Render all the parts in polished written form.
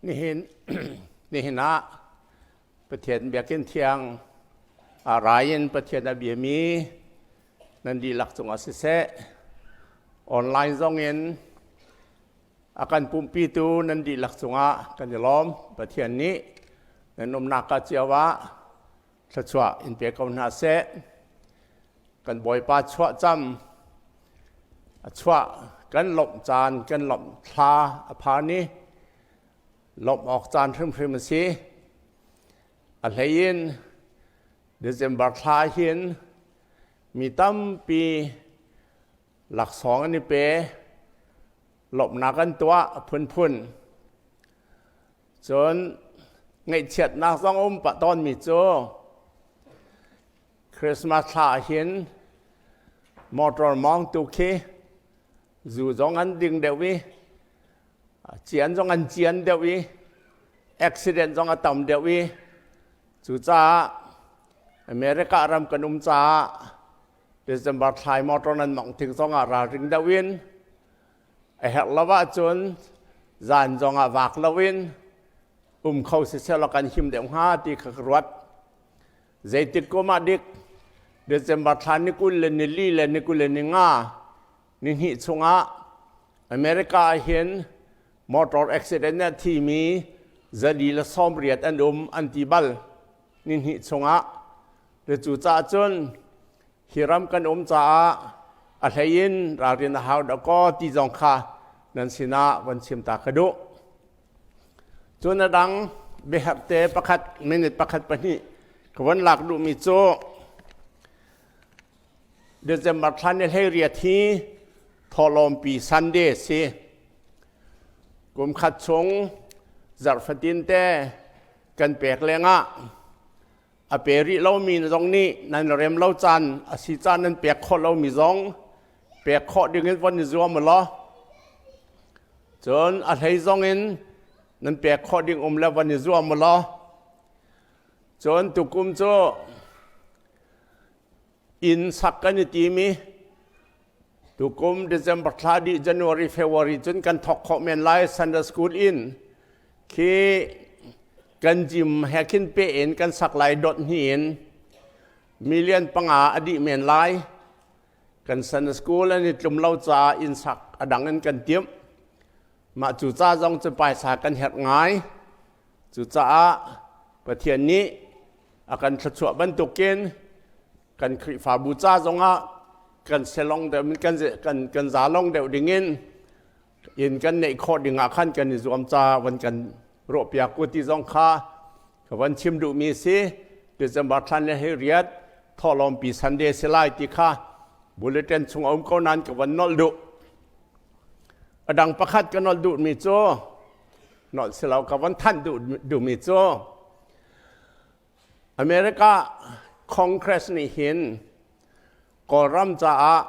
Nihin nihin ah Pathian biakinn thiang a rai in Pathian a biami nan dihlak cungah siseh, online zong in a kan pumhpitu nan dihlak cungah kan i lawm. Pathian nih nan umnak ah cio ah thluachuah in pe ko hna seh. Kan Bawipa chuah cam a chuah kan lawmh caan kan lawmh thla a phan i lawmh awk caan hrimhrim a si. A hlei in December thla hin mi tampi laksawng an i pe, lawmhnak an tuah a phunphun. Cun ngaihchiatnak zong a um pah tawnmi cu Christmas thla ah hin motor mawngtu khi zu zong an ding deuh i cian zong an cian deuh i accident zong a tam deuh i cucaah America ram kan um caah December thla i motor nan mawngh tik zongah ralring deuh in a herh lo ahcun zan zongah vak loin um kho siseh law kan him deuh hnga ti kha ka ruat. Zeitik kum ah dik December thla ni 24 le ni 25 ni hnih chungah America ah hin motor accident a thimi 180 an um an ti bal ni hnih chungah. Cu caah cun hi ram kan um caah a hlei in ralrin a hau dah kaw ti zong kha nan sinah van chim ta ka duh. Cun a dang biaherhte pakhat minute pakhat pahnih ka von lak duhmi cu December thla ni 18 hi thawhlawmpi Sunday si. Kum khat chung zarh fatin te kan pek lengah a pe rih lomi zong nih nan rem lo caan a si caan nan pek khawh lomi zong pek khawh ding in von i zuam u law cun a hlei zong in nan pek khawh ding um le von i zuam u law cun tukum cu inn sak kan i tim i tukum December thla dih January February cun kan thawk khawh men lai Sunday School in khi kan gym he khin pe in kan sak lai dot hni in million 5 a dih men lai. Kan Sunday School an i tlum lo caah inn sak a dang in kan timh. Mah cu ca zong cu paisa kan herh ngai. Cucaah Pathian nih a kan thluachuah bantukin kan Khrihfabu ca zongah kan selong deuh kan kan kan zalong deuh dingin inn kan neih khawh dingah khan kan i zuam ca van kan ruahpiak u ti zong kha ka van chim duhmi si. December thlan le hei riat thawhlawmpi Sunday si lai ti kha bulletin chung a um ko nain ka van nolh duh. A dang pakhat ka nolh duhmi cu, nolh si lo, ka van thanh duh duhmi cu America Congress nih hin Kawlram caah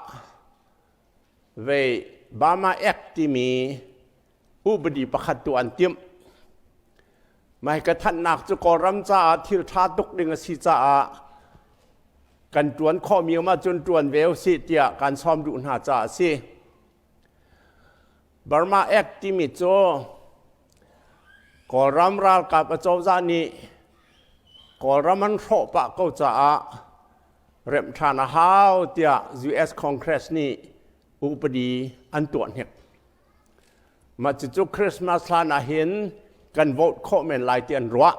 vei Burma Act timi upadi pakhat tu an timh. Mah ka thanhnak cu Kawlram caah thil ṭha tuk ding a si caah kan ṭuan khawhmi um ahcun ṭuan ve usih tiah kan sawm duh hna caah a si. Burma Act timi cu Kawlram ralkap acozah nih Kawlram an hrawh pah ko caah remh ṭhan a hau tiah US Congress nih upadi an tuah hnik. Mah cucu Christmas hlan ah hin kan vote khawh men lai ti an ruah.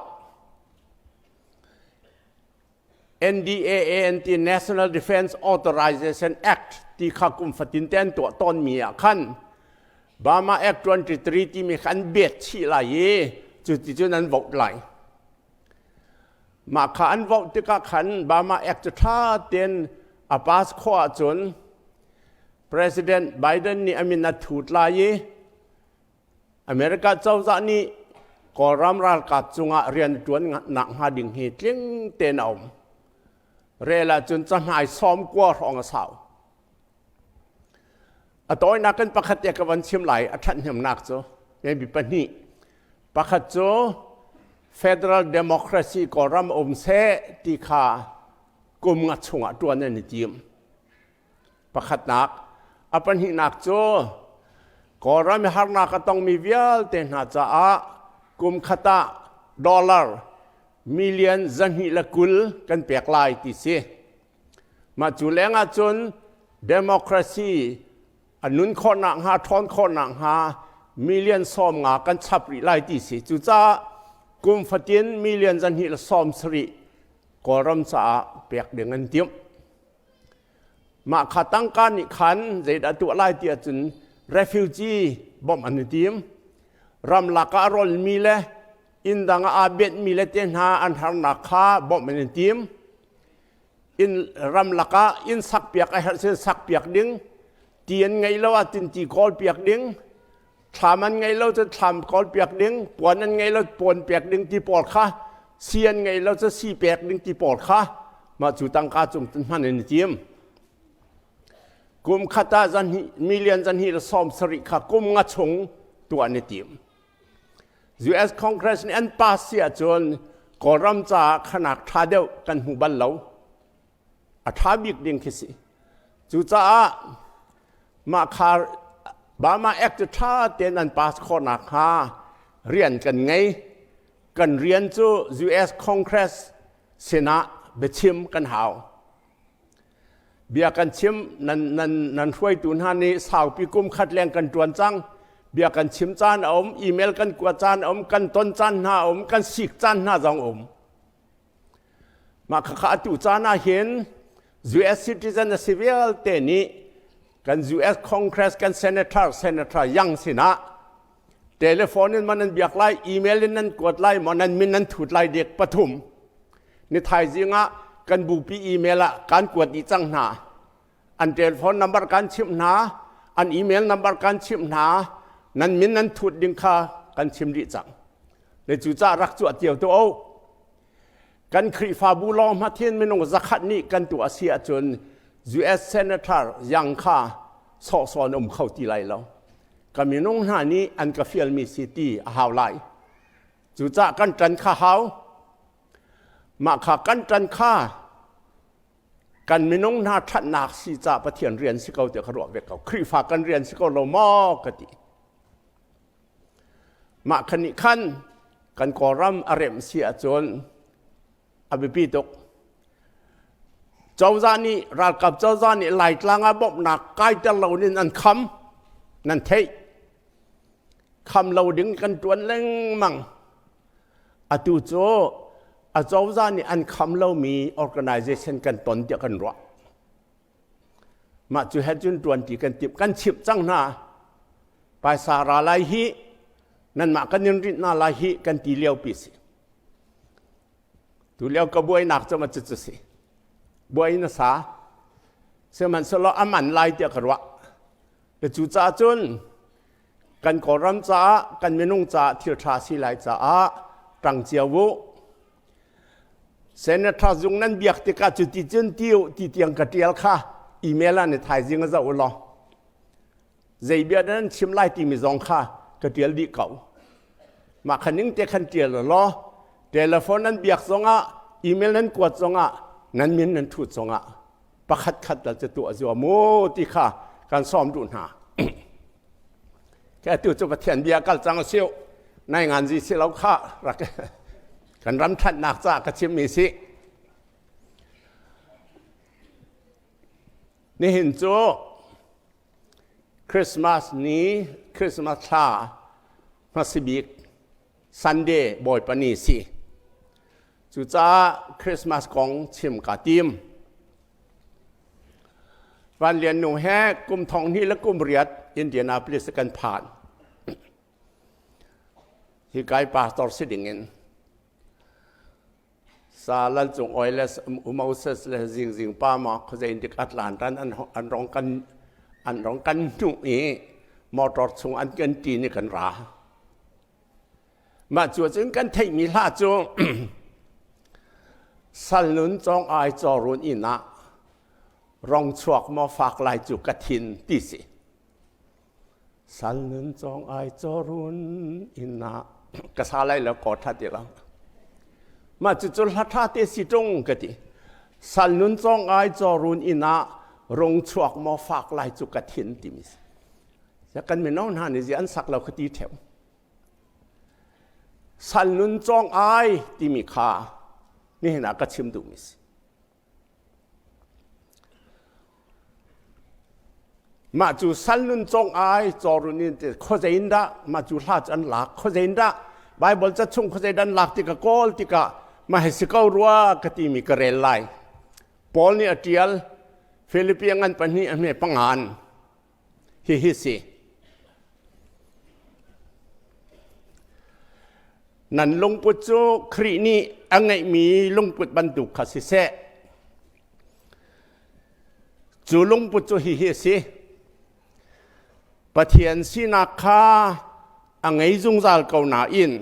NDAA an ti, National Defense Authorization Act ti kha kum fatin te an tuah tawnmi ah khan Burma Act 23 timi kha an bet chih lai i cu ti cun an vote lai. Mah kha an vote tikah khan Burma Act cu ṭha tein a pass khawh ahcun President Biden nih a min a thut lai i America cozah nih Kawlram ralkap cungah rian ṭuan nak hnga ding hi tling tein a um. Rel ahcun cahmai 90 hrawng a sau. A tawinak in pakhat te ka van chim lai. A ṭhathnemnak cu maybe pahnih. Pakhat cu federal democracy Kawlram um seh ti kha kum nga chungah ṭuan an i tim. Pakhatnak. A pahnihnak cu Kawlram i harnak a tongmi vialte hna caah. kum khat ah dollar million 220 kan pek lai ti si. Mah cu leng ah cun democracy a nun khawhnak hnga, ṭhawn khawhnak hnga million 50 kan chap rih lai ti si. Cucaah kum fatin million 270 Kawlram caah pek ding an timh. Mah kha tangka nih khan zeidah tuah lai ti ahcun refugee bawmh an i tim. Ramlak ah a rolmi le inn dang ah aa benhmi le te hna an harnak kha bawmh an i tim. Inn ramlak ah inn sakpiak a herh sin sakpiak ding, ti an ngeih lo ahcun ti kawlpiak ding, thlam an ngeih lo cun thlam kawlpiak ding, puan an ngeih lo puan pek ding ti pawl kha, si an ngeih lo cun si pek ding ti pawl kha mah cu tangka cung cun hman an i tim. Kum khat ah zanhnih million 270 kha kum nga chung tuah an i tim. US Congress nih an pass si ahcun Kawlram caah khanak ṭha deuh kan hmu bal lo. A ṭha bik ding khi si. Cucaah mah kha Burma Act cu ṭha tein an pass khawh nakhnga rian kan ngei. Kan rian cu US Congress sinah biachim kan hau. Bia kan chim nan, nan, nan hruaitu hna nih saupi kum khat leng kan ṭuan cang. Bia kan chim caan a um, email kan kuat caan a um, kan ton caan hna a um, kan sik caan hna zong a um. Mah khakha atu caan ah hin US citizen a si vialte nih kan US Congress kan senator senator Yang sinah telephone in man nan biak lai, email in nan kuat lai, maw nan min nan thut lai dek pathum. Ni thaizing ah kan bupi email ah kan kuat dih cang hna. An telephone number kan chimh hna, an email number kan chimh hna, nan min nan thut ding kha kan chim dih cang. Le cucaah rak cuah cio tu o. Kan Khrihfabu lawng hmathin minung zakhat nih kan tuah a si ahcun US Senator Yang kha sawhsawn um kho ti lai lo. Ka minung hna nih an ka fialmi si ti a hau lai. Cucaah kan ṭan kha hau. Mah kha kan ṭan kha kan minung hna ṭhatnak si ca Pathian rian si ko tiah ka ruah ve ko. Khrihfa kan rian si ko lo maw ka ti. Mah khan nih khan kan Kawlram a remh si ahcun a biapi tuk. Cozah nih ralkap cozah nih Laitlang ah bawmhnak kaiter lo in an kham nan theih. Kham lo ding kan ṭuan lengmang. Atu cu a cozah nih an kham lomi organization kan ton tiah kan ruah. Mah cu he cun ṭuanṭi kan timh. Kan chimh cang hna. Paisa ra lai hi nanmah kan in rinh hna lai hi kan ti lio pi si. Tu lio ka buainak cu ma cu cu si. Buai na sa. Sihmanhsehlaw a man lai tiah ka ruah. Cu caah cun kan Kawlram caah kan minung caah thil ṭha si lai caah ṭang cio u. Senator zung nan biak tikah cu ti cun ti u ti tiang ka ṭial kha email ah ni thaizing a zoh u law zei bia dah nan chim lai timi zong kha ka ṭial dih ko. Mah kha ning te khan ṭial law telephone nan biak zongah email nan kuat zongah nan min nan thut zongah pakhat khat dal cu tuah zuam u ti kha kan sawm duh hna. Ke tu cu Pathian bia kal cang siu nai ngan zi si lo kha rak kan ram thatnak ca ka chim mi si. Nihin cu Christmas ni Christmas thla hmasibik Sunday Bawipa ni si. Cucaah Christmas kong chim ka tim. Van Lian Nung he kum thong hnih le kum riat Indianapolis kan phan. Hi kai pastor si ding in sa Lal Cung Oi le Moses le Zing Zing pa ma khuazei in dik Atlanta an an rong kan an rong kan hnuh i motor chung an kan ti ni kan ra. Mah cu cun kan theihmi hla cu salnun cawng ai cawrun inn ah rong chuak maw fak lai cu ka thin ti si. Salnun cawng ai cawrun inn ah ka sa lai lo ko tha ti lo. Mah cu cu hla tha te si tung ka ti. Salnun cawng ai cawrun inn ah rong chuak maw fak lai cu ka thin timi si. Kan mino hna nih an sak lo kha ti theu. Sal nun cawng ai timi kha nihin ah ka chim duhmi si. Mah cu sal nun cawng ai cawrun in khuazei in dah mah cu hla cu an lak khuazei in dah Bible ca chung khuazei dan lak tikah kawl tikah mah hi si ko rua ka timi ka rel lai. Paul nih a ṭial Filipi ngan pahnih a hme pangan hihi si. Nan lungput cu Khrih nih a ngeihmi lungput bantuk kha siseh. Cu lungput cu hihi a si. Pathian sinak kha a ngei zungzal ko nain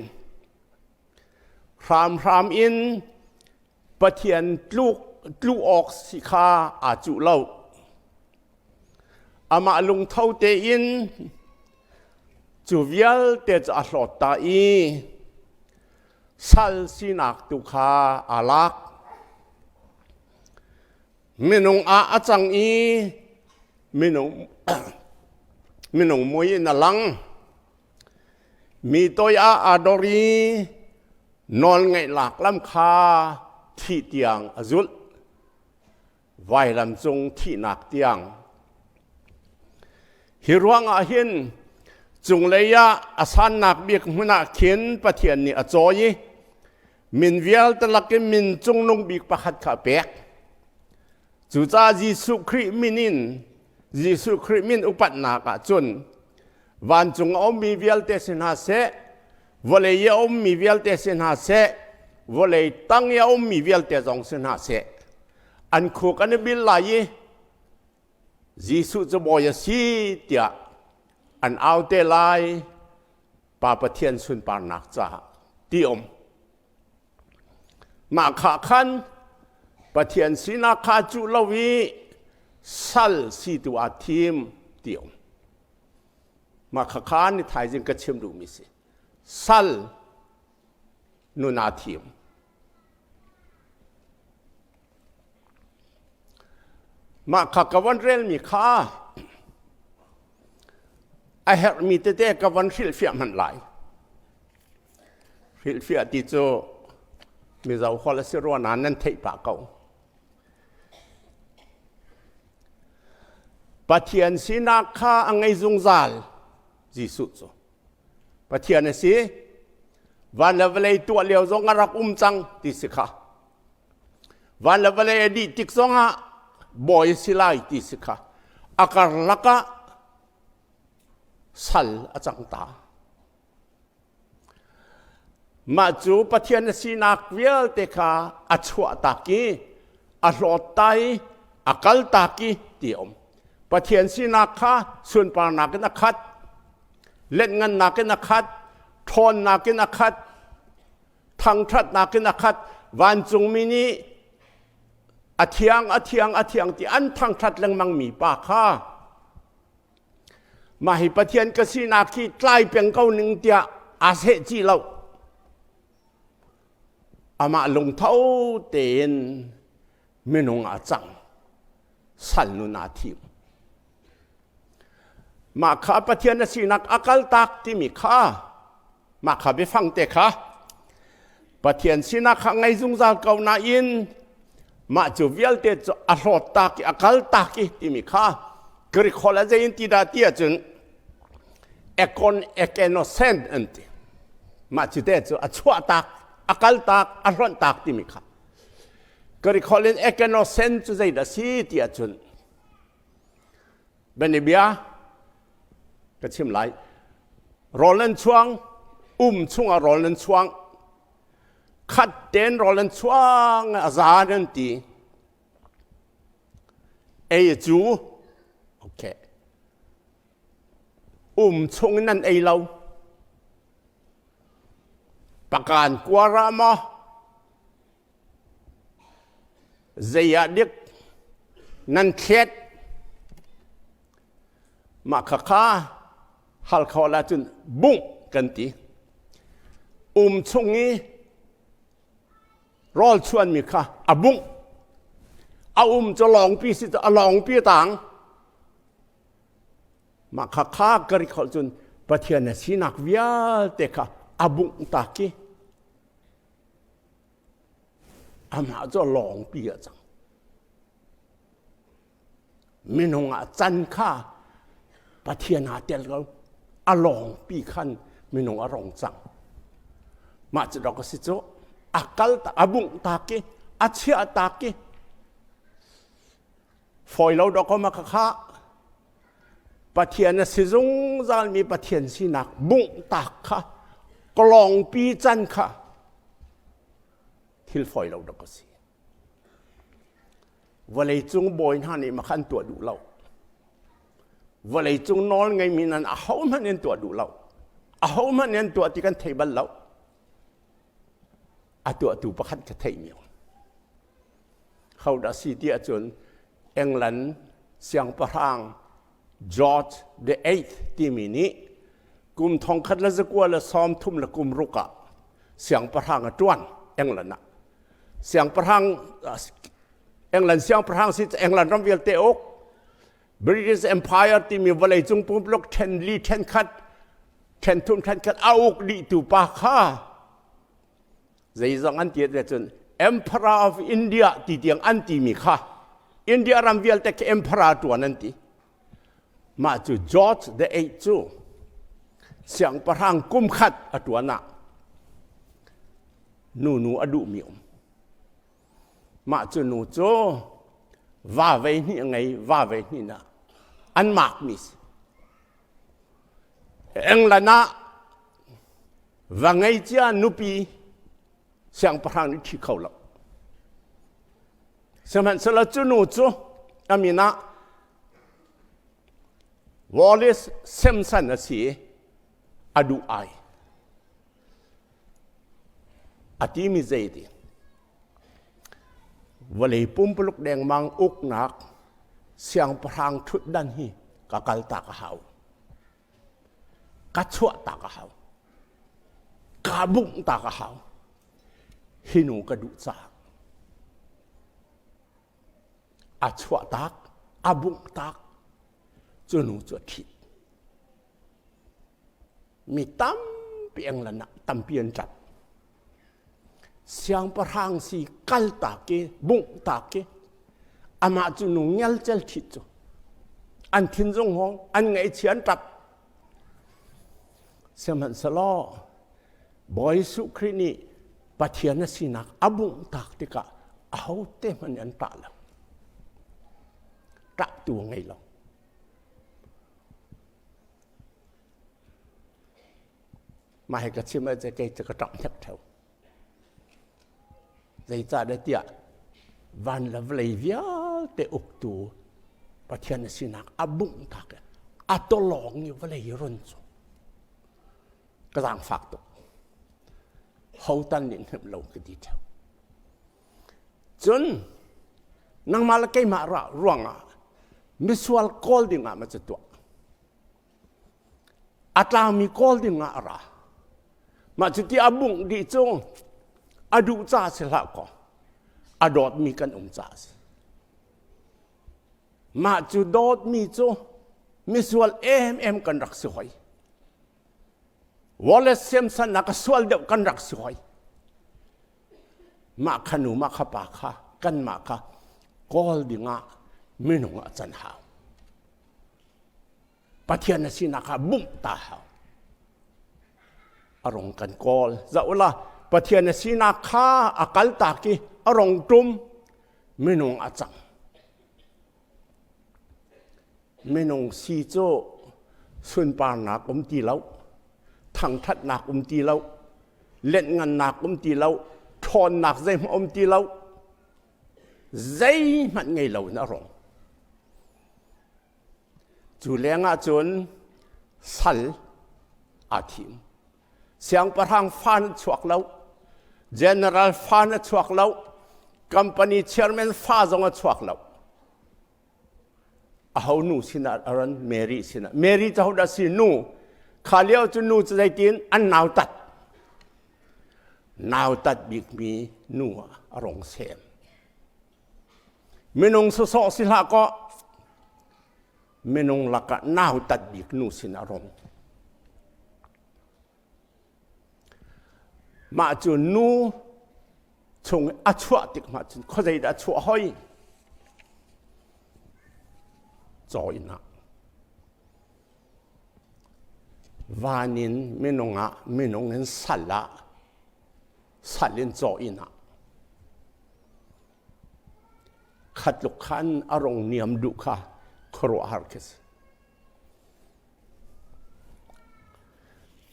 hramhram in Pathian tluk tlu awk si kha aa cuh lo. Amah lungtho tein cu vialte cu a hlawt ta i sal sinak tu kha aa lak. Minung ah a cang i minung minung mui in a lang. Mi toi ah aa dor i nawlngaihnak lam kha thih tiang a zulh. Vailam cung thihnak tiang. Hi ruangah hin cunglei ah a sannak bik hmun ah khin Pathian nih a cawi i min vialte lakin min cungnung bik pakhat kha a pek. Cucaah Jesuh Khrih min in Jesuh Khrih min upatnak ah cun vancung a ummi vialte si hna seh, vawlei i a ummi vialte si hna seh, vawlei tang i a ummi vialte zong si hna seh, an khuk an i bil lai i Jesuh cu bawi a si tiah an au te lai Pa Pathian sunparnak caah ti um. Mah kha khan Pathian sinak kha cuh lo i sal si tu aa thim ti um. Mah kha kha ni thaizing ka chim duhmi si. Sal nun aa thim. Mah kha ka van relmi kha a herhmi tete ka van hrilhfiah hmanh lai. Hrilhfiah ti cu Mizo holh a si rua nain nan theih pah ko. Pathian sinak kha a ngei zungzal Jesuh cu. Pathian a si. Van le vawlei tuah lio zong a rak um cang ti si kha. Van le vawlei a dih tik zongah bawi a si lai ti si kha. A karlak ah sal a cang ta. Mah cu Pathian a sinak vialte kha a chuahtak i a hlawt i a kaltak i ti a um. Pathian sinak kha sunparnak in a khat, lenhngannak in a khat, ṭhawnnak in a khat, thangṭhatnak in a khat. Vancungmi nih a thiang, a thiang, a thiang ti an thangṭhat lengmangmi pa kha Mah hi Pathian ka sinak hi tlai peng ko ning tiah aa seh chih lo. Amah lungtho tein minung a cang. Sal nun aa thim. Mah kha Pathian a sinak a kaltak timi kha mah kha biafang te kha Pathian sinak kha ngei zungzal ko nain mah cu vialte cu a hlawt tak i a kal tak i timi kha Greek holh ah zei in ti dah ti ahcun ekon ekenosen an ti. Mah cu te cu a chuah tak, a kal tak, a hlonh tak timi kha. Greek holh in ekenosen cu zei dah si ti ahcun Bianabia ka chim lai. Rawl nan chuang, um chungah rawl nan chuang. Khat ten rawl nan chuang a za nan ti. Ei cu okay. Um chung in nan ei lo. Pakan kuara maw? Zei ah dik nan thlet mah khakha hal kho la cun bungh kan ti. Um chung i rawl chuanmi kha a bungh. A um cu lawngpi si cu a lawngpi a tang. Mah khakha ka ri kholh cun Pathian a sinak vialte kha a bungh tak i. Amah cu lawngpi a cang. Minung ah can kha Pathian aa tel ko. A lawngpi khan minung a rong cang. Mah cu dok a si cu a kal ta a bungh tak i a chiah tak i fawi lo dok ma kha Pathian a si zungzalmi Pathian sinak bungh tak kha kalawngpi can kha thil fawi lo dok a si. Vawleicung bawi hna nih makha an tuah duh lo. Vawleicung nawl ngeimi nan ahohmanh in tuah duh lo. Ahohmanh in tuah ti kan thei bal lo. A tuahtu pakhat ka theih mi. Ho dah si ti ahcun England siangpahrang George the Eighth timi nih kum 1936 ah siangpahrang a ṭuan England ah. Siangpahrang England siangpahrang si England ram vialte uk British Empire timi vawleicung pumpuluk ṭhen li ṭhen khat ṭhen thum ṭhen khat a uk dihtu pa kha zeizong an ti cun Emperor of India ti tiang an timi kha India ram vialte khi Emperor ṭuan an ti. Mah cu George the Eighth cu siangpahrang kum khat a ṭuan ah nunu a duhmi um. Mah cu nu cu va vei hnih a ngei, va vei hnih na an makmi si. England ah va ngei cia nupi siangpahrang nih ṭhi kho lo. Sihmanhsehlaw cu nu cu a min ah Wallace Simpson a si i a duh ai. A timi zei ti? Vawlei pumpuluk dengmang uknak siangpahrang ṭhutdan hi ka kaltak a hau. Ka chuahtak a hau. Ka bungh tak a hau. Hi nu ka duh caah a chuahtak, a bunghtak, cu nu cu a ṭhit. Mi tampi England ah tampi an ṭap. Siangpahrang si kaltak i bunghtak i amah cu nu ngelcel ṭhit cu an thin zung hawng an ngaihchia an ṭap. Sihmanhsehlaw Bawi Jesuh Khrih nih Pathian a sinak a bunghtak tikah ahote hmanh an ṭah lo. Ṭahtu a ngei lo. Mah hi ka chim ah kei cu ka ṭap hnek ṭheo. Zeicahdah tiah van le vawlei vialte uktu Pathian a sinak a bunghtak i a tawlawng i vawlei run cu ka zaangfak tuk. Hotan nih hnemh lo ka ti ṭheo. Cun nangmah le keimah ruangah misual kawl dingah ma cu tuah. A tlaumi kawl dingah a ra. Mah cuti a bungh dih cu a duh ca si hlah kaw a dawtmi kan um ca a si. Mah cu dawtmi cu misual emem kan rak si hoi. Wallace Simpson nak a sual deuh kan rak si hoi. Mah kha nu mah kha pa kha kanmah kha kawl dingah minung a can hau. Pathian na sinak kha bumh ta hau. A rong kan kawl. Zoh la, Pathian na sinak kha a kal tak i a rong tum minung a cang. Minung si cu sunparnak um ti lo, thangthatnak um ti lo, lenhngannak um ti lo, ṭhawnnak zeihmanh um ti lo, zeihmanh ngei lo in a rong. Cu lengah cun sal aa thim. Siangpahrang fa na chuak lo, general fa na chuak lo, company chairman fa zong a chuak lo. Aho nu sinah a ran Mary sinah. Mary cu hodah si nu? Kha lio cu nu cu zeitin an nautat. Nautat bikmi nu ah a rong sem. Minung sawsawh si hlah kaw minung lakah nautat bik nu sin a rong. Mah cu nu Chung a chuah tik hma cun khuazei dah a chuah hoi? Caw inn ah. Van in minung ah, minung in sal ah, sal in caw inn ah. Khatluk khan a rong niam duh kha khuaruahhar khi si.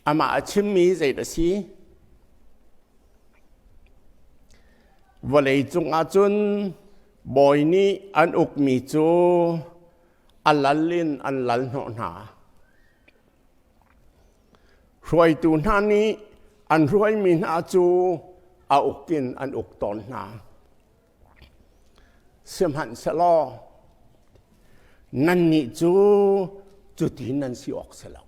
Amah a chimmi zei a si? Vawlei cung ahcun bawi nih an ukmi cu a lal in an lal hnawh hna. Hruaitu hna nih an hruaimi hna cu a uk in an uk tawn hna. Sihmanhsehlaw nannih cu cuti nan si awk si lo.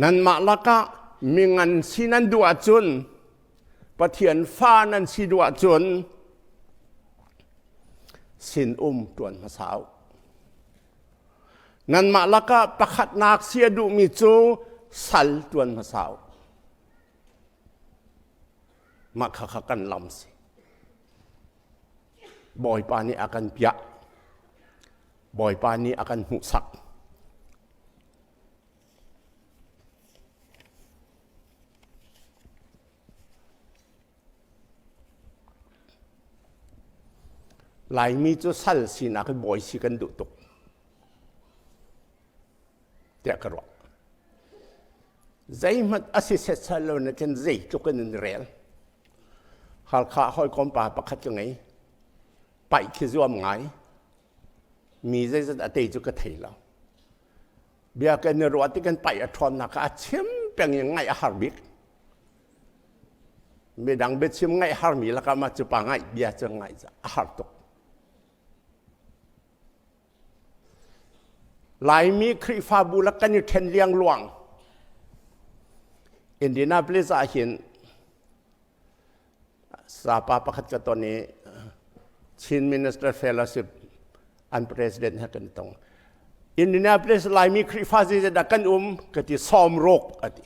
Nanmah lakah mingan si nan duh ahcun Pathian fa nan si duh ahcun sinum ṭuan hmasa u. Nanmah lakah pakhatnak si a duhmi cu sal ṭuan hmasa u. Mah khakha kan lam si. Bawipa nih a kan piah. Bawipa nih a kan hmuhsak. Laimi cu sal sinak hi bawi si kan duh tuk tiah ka ruah. Zeihmanh a si setsai lo na khin zeitluk in an rel. Halkha hawikom pa pakhat ka ngei. Paih khi zuam ngai. Mi zeizat a tei cu ka thei lo. Bia kan i ruah ti kan paih a ṭhawnnak ah a chim peng i ngaih a har bik. Midang biachim ngaih harmi lakah mah cu pa ngaih bia cu ngaih a har tuk. Laimi Khrihfabu lak kan i ṭhen liangluang. Indianapolis ah hin sapa pakhat ka ton i Chin Minister Fellowship an president he kan tong. Indianapolis Laimi Khrihfa zeizat kan um ka ti sawm ruk a ti.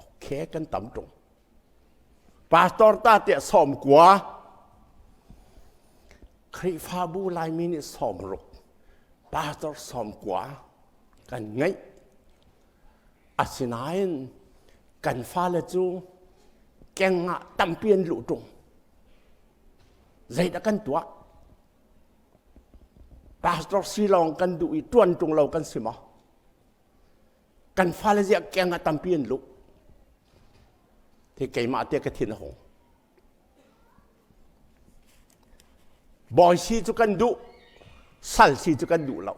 Okay kan tam ṭung. Pastor ta tiah 90. Khrihfabu Laimi nih 60, pastor 90 kan ngeih. Asinain kan fale cu keng ah tampi an luh ṭung. Zeidah kan tuah? Pastor si lawng kan duh i ṭuan ṭung lo kan si maw? Kan fale ziah keng ah tampi an luh. Te keimah te ka thin a hung. Bawi si cu kan duh, sal si cu kan duh lo.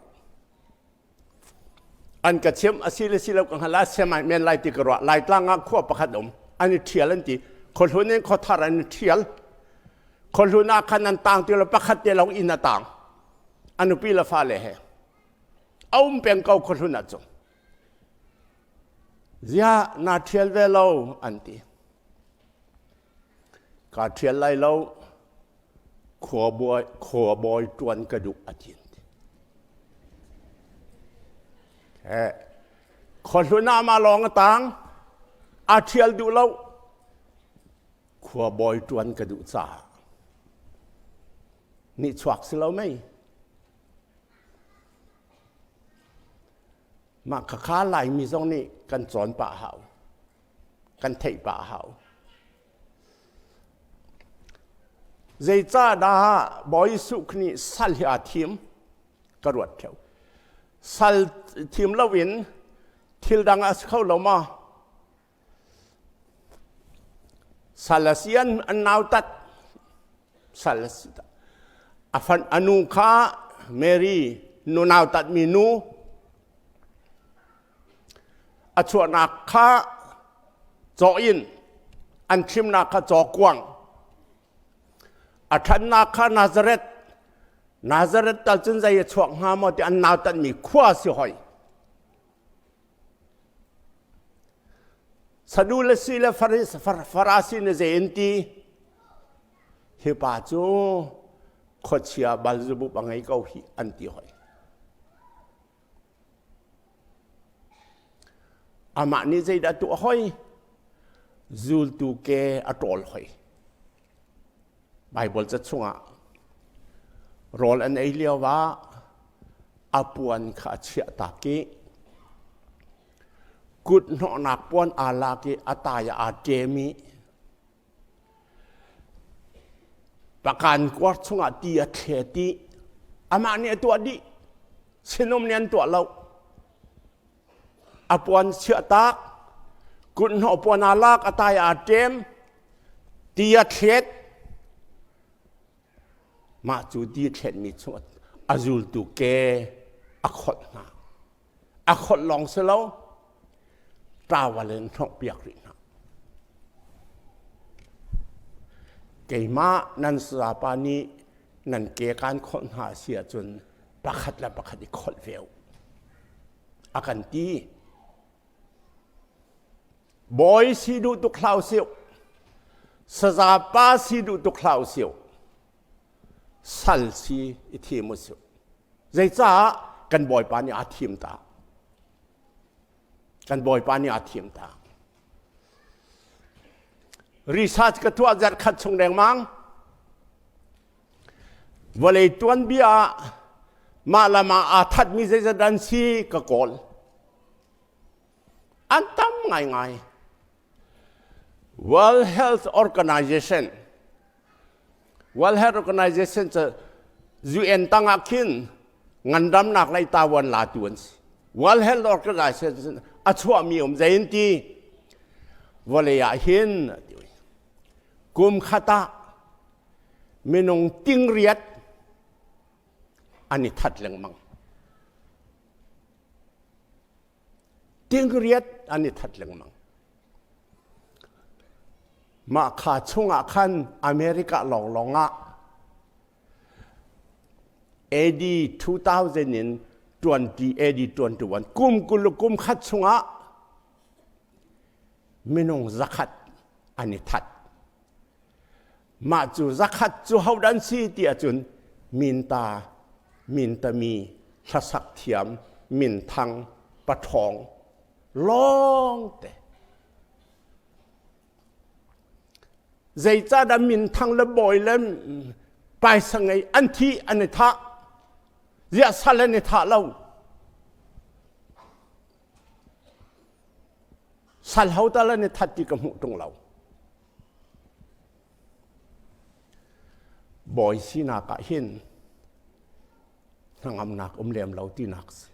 An ka chim a si le si lo ka hngal ah siamai men lai ti ka ruah. Laitlang ah khua pakhat um. An i ṭhial an ti. Khuahlun in khuathar an i ṭhial. Khuahlun ah khan an tang ti lo pakhat te lawng inn a tang. A nupi le fale he. A um peng ko khuahlun ah cu. Ziah naa ṭhial ve lo an ti. Kaa ṭhial lai lo. Khua bawi ṭuan ka duh a ti. Khuahlun ah mah lawng a tang. Aa ṭhial duh lo. Khua bawi ṭuan ka duh caah. Nihchuak si lo mei. Mah khakha Laimi zong nih kan cawn pah hau. Kan theih pah hau. Zeicahdah Bawi Jesuh nih sal hi aa thim? Ka ruat theo. Sal thim loin thil dang a si kho lo maw? Sal a si an nautat. Sal a si. A fan a nu kha Mary nu nautat mi nu a chuahnak kha caw in an thimnak kha caw kuang a ṭhannak kha Nazareth Nazareth tal cun zei a chuak hnga maw ti an nautatmi khua si hoi Sadu le si le Farasi nih zei an ti? Hi pa cu khuachia Beelzebub a ngei ko hi an ti hoi. Amah nih zeidah tuah hoi? Zultu ke a ṭawl hoi. Baibal ca chungah rawl an ei lio ah a puan kha a chiah tak i kut hnawhnak puan aa lak i a tai ah aa ṭem i pakan kuar chungah ti a thlet i amah nih a tuah dih. Sinum nih an tuah lo. A puan chiahtak, kuthnawh puan aa lak, a tai aa ṭem, ti a thlet. Mah cu ti a thletmi chung a zultu ke a kholh hna. A kholh lawng si lo, tawal in hnawhpiak rih hna. Keimah nan sapa nih nan ke kaan kholh hna a si ahcun pakhat le pakhat i kholh ve u. A kan ti. Bawi si duh tuk hlah usih. Saza pa si duh tuk hlah usih. Sal si i thim usih. Zeicah kan Bawipa nih aa thim ta? Kan Bawipa nih aa thim ta. Research ka tuah zarh khat chung dengmang. Vawlei tuanbia ah mah lam ah aa thatmi zeizat an si ka kawl. An tam ngaingai. World Health Organization World Health Organization cu UN tangah khin ngandamnak lei tawan latu an si. World Health Organization a chuahmi um zei in ti vawlei ah hin kum khat ah minung tingriat an i that lengmang. Tingriat an i that lengmang. Mah kha chungah khan America lawnglawng ah AD 2000 in 20 AD 21 kum 20 kum khat chungah minung zakhat an i that. Mah cu zakhat cu hodah an si ti ahcun minta, mintami, hlasak thiam, minthang, paṭhawng lawngte. Zeicahdah minthang le bawi le paisa ngei an thi an i thah? Ziah sal an i thah lo? Sal ho tal an i that ti ka hmuh ṭung lo. Bawi sinak ah hin hnangamnak um lem lo tinak si.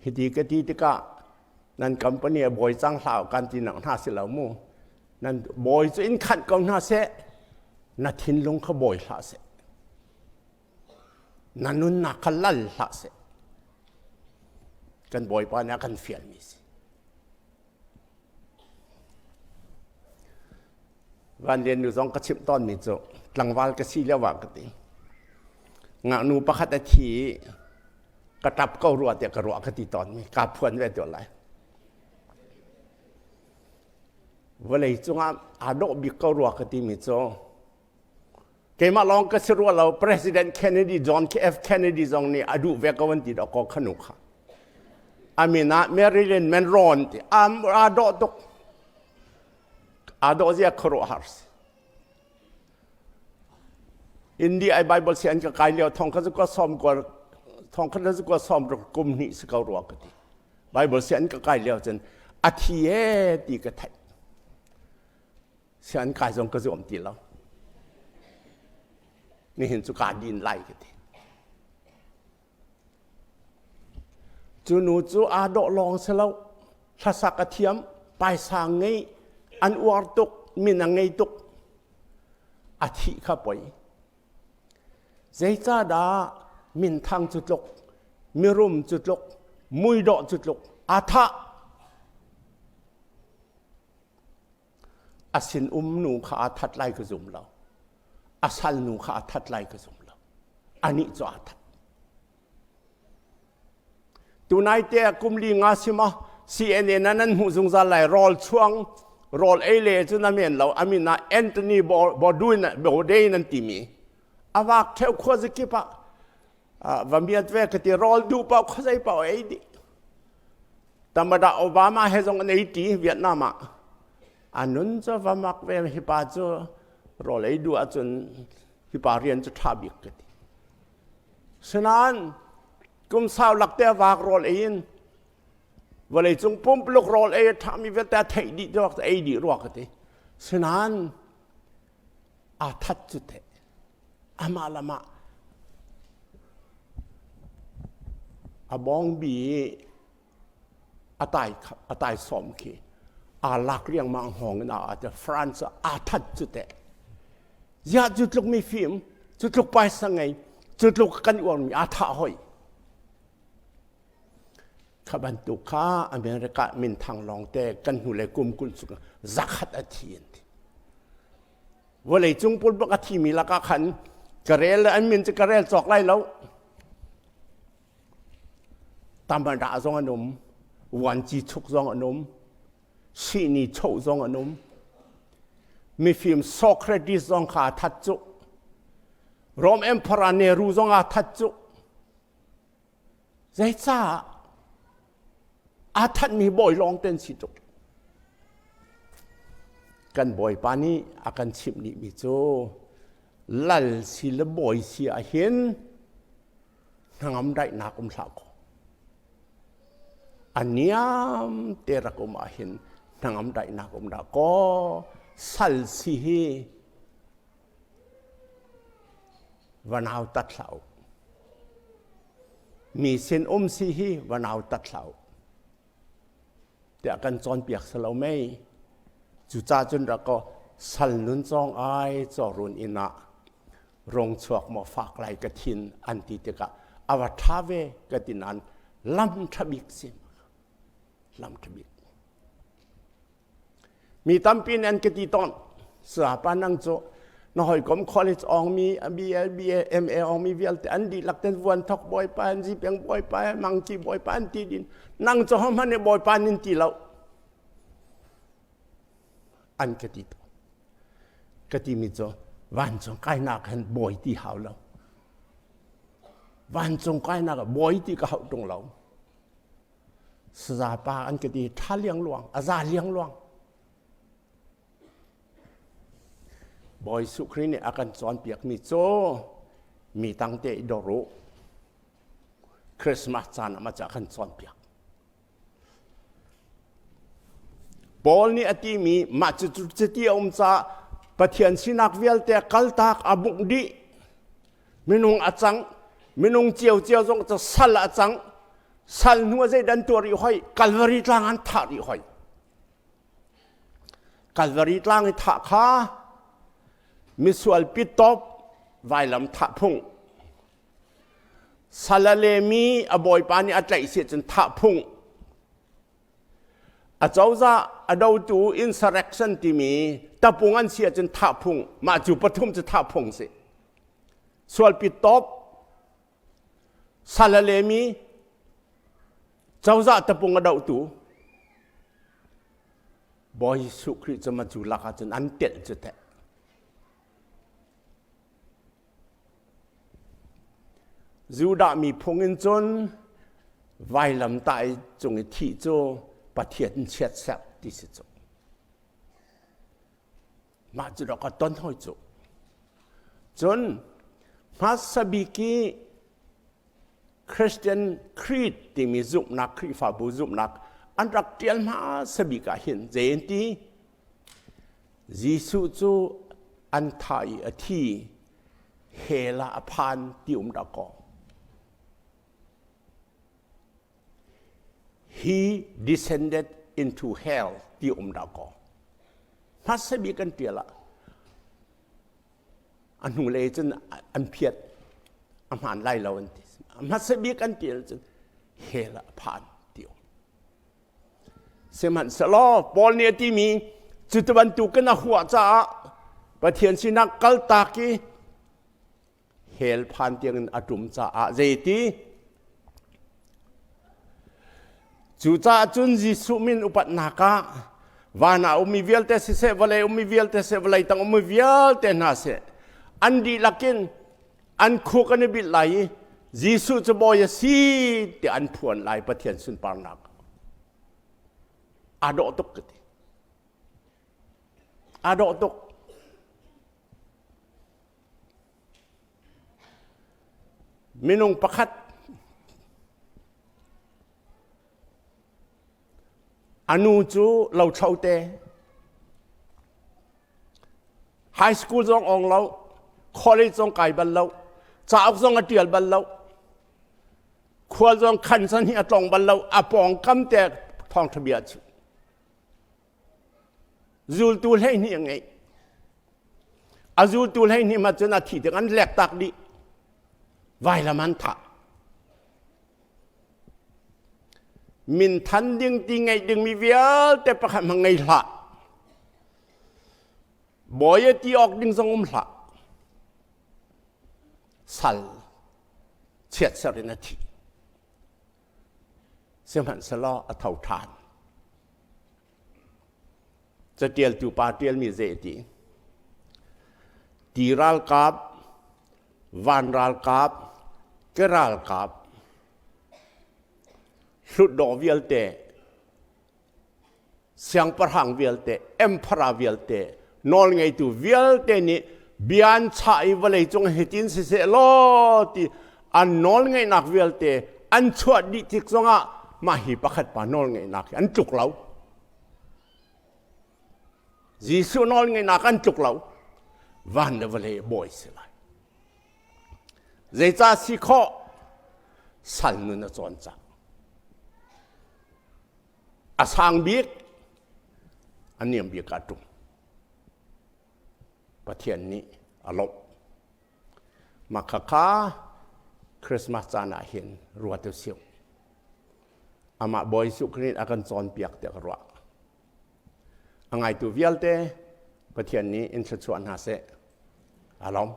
Hiti ka ti tikah nan company a bawi cang hlah kan ti nak hna si lo mu. Nan bawi cu in khanh ko hna seh, na thinlung kha bawi hlah seh. Na nunnak kha lal hlah seh. Kan Bawipa nih a kan fialmi si. Van Lian nu zong ka chimh tawnmi cu tlangval ka si lio ah ka ti. Ngaknu pakhat a thi i ka ṭap ko rua tiah ka ruah ka ti tawnmi kaa phuan ve tuah lai. Vawlei cungah aa dawh bik ko rua ka timi cu keimah lawng ka si rua lo President Kennedy John F Kennedy zong nih a duh ve ko an ti dawh ko khanu kha. A min ah Marilyn Monroe ti aa dawh tuk. Aa dawh zia khuaruahhar si. India ai Bible si an ka kai lio thong kha zu ka som ko thong kha zu ka som kum hnih si ko rua ka ti. Bible si an ka kai lio cun a thi e ti ka theih. Si an kai zong ka zuam ti lo. Nihin cu ka din lai ka ti. Cu nu cu aa dawh lawng si lo, hlasak a thiam, paisa ngei, an uar tuk, min a ngei tuk. A thih kha poi. Zeicahdah minthang cu tluk, mirum cu tluk, muidawh cu tluk, aa thah. A sinum nu kha aa that lai ka zum lo. A sal nu kha aa that lai ka zum lo. Anih cu aa that. Tunai te kum li nga sima CNN ah nan hmuh zungzal lai rawl chuang rawl ei le cu na men lo amin ah Anthony Bourdain Bourdain an timi awak theu khua zakip ah va miat ve ka ti rawl duh paoh khuazei paoh ei dih. Tamada Obama he zong an ei ṭi Vietnam ah. A nun cu va mak ve hi pa cu rawl ei duh ahcun hi pa rian cu ṭha bik ka ti. Sinain kum sau lak te vaak rawl ei in vawleicung pumpuluk rawl ei a ṭhami vialte a theih dih ruak ei dih rua ka ti. Sinain aa that cu teh. Amah le amah a bawngbi i a tai a tai sawm khi aa lak riangmang hngawng in aa te France ah aa that cu teh. Ziah cu tluk mi fim, cu tluk paisa ngei, cu tluk kan uarmi aa thah hoi. Kha bantuk kha America minthang lawngte kan hnulei kum 20 chung zakhat a thi an ti. Vawleicung pulpak a thimi lakah khan ka rel an min cu ka rel cawk lai lo. Tamada zong an um, vuanci chuk zong an um, sihni choh zong an um. Mifim Socrates zong kha a that cu. Rome Emperor Nehru zong aa that cu. Zeicah aa thanhmi bawi lawng ten si tuk. Kan bawipa nih a kan chimh dihmi cu lal si le bawi si ahhin hnangam daihnak um hlah kaw. A niam te rak um ahhin hnangam daihnak um dah kaw sal si hi va nautat hlah u. Mi sin um si hi va nautat hlah u. Tiah kan cawnpiak si lo mei. Cucaah cun rak kaw sal nun cawng ai cawrun inn ah rung chuak maw fak lai ka thin an ti tikah a va ṭha ve ka ti nain lam ṭha bik si. Lam ṭha bik. Mi tampi nih an ka ti tawn. Sapa nang cu na hawikom college awngmi BA, BA, MA awngmi vialte an dihlak ten vuan thok bawipa an zipeng bawipa mangki bawipa an ti din. Nang cu hohmanh nih bawipa nin ti lo. An ka ti tawn. Ka timi cu vancung kainak hin bawi ti hau lo. Vancung kainak ah bawi ti ka hauh ṭung lo. Saza pa an ka ti ṭha liangluang, a za liangluang. Bawi Jesuh Khrih nih a kan cawnpiakmi cu mi tangte i dor u. Christmas caan ah a kan cawnpiak. Paul nih a timi mah cu cuti a um caah Pathian sinak vialte kaltak a bungh dih. Minung a cang, minung ciocio zong cu sal a cang. Sal hnu ah zeidah an tuah rih hoi? Kalvari tlang an thah rih hoi. Kalvari tlang i thah kha misual pitop vailam thah phung. Sal a lemi a bawipa nih a tlaih si cun thah phung. Acozah a dotu insurrection timi tapung an si ahcun thah phung. Mah cu pathum cu thah phung si. Sualpi top sal a lemi cozah tapung a dohtu Bawi Jesuh Khrih cu cu lak ahcun an telh cu teh. Judah miphung in cun vailamtah i cung i thih cu Pathian chiatserh ti si cu. Mah cu rak ka ton hoi cu. Cun hmasa bik i Christian Creed timi zumhnak Khrihfabu zumhnak an rak ṭial hmasa bik ah hin zei an ti? Jesuh cu an thah i a thi, hell ah a phan ti um dah kaw. He descended into hell ti um dah kaw. Hmasa bik an ṭial ah a hnulei cun an phiat a hmaan lai lo an ti. Hmasa bik an ṭial cun hell ah a phan ti um. Sihmanhsehlaw Paul nih a timi cu bantukin a huah caah Pathian sinak kaltak i hell phan tiangin a ṭum caah zeiti? Cucaah cun Jesuh min upatnak ah van ah ummi vialte siseh, vawlei ummi vialte siseh, vawlei tang ummi vialte hna seh, an dihlak in an khuk an i bilh lai i Jesuh cu bawi a si tiah an phuan lai Pathian sunparnak. Aa dawh tuk ka ti. Aa dawh tuk. Minung pakhat a nu cu lothlo te high school zong ong lo college zong kai bal lo cauk zong a tial bal lo khual zong khan san hi a tlong bal lo a pawngkam te thawngtha bia chu Zultu 12 a ngeih. A zultu 12 ma cun a thi tik an lek tak dih. Vailam an thah. Min than ding ti ngeih dingmi vialte pakhat hmang ngei hlah. Bawi ti awk ding zong um hlah. Sal chiatser in a thi. Sihmanhsehlaw a tho ṭhan. Catialtu pa ṭialmi zei a ti? Ti ralkap, van ralkap, ke ralkap, hlutdaw vialte, siangpahrang vialte, emperor vialte, nawlngeitu vialte nih bia an chah i vawleicung hitin siseh law ti an nawlngeihnak vialte an chuah dih tik zongah mah hi pakhat pa nawlngeihnak hi an tluk lo. Jesuh nawlngeihnak an tluk lo. Van le vawlei bawi si lai. Zeicah si khawh? Sal nun a cawn cang. A sang bik, a niam bik ah ṭum. Pathian nih a lawmh. Mah khakha Christmas caan ah hin ruat u sih. Amah Bawi Jesuh Khrih a kan cawnpiak tiah ka ruah. A ngaitu vialte Pathian nih in thluachuah hna seh. Alom.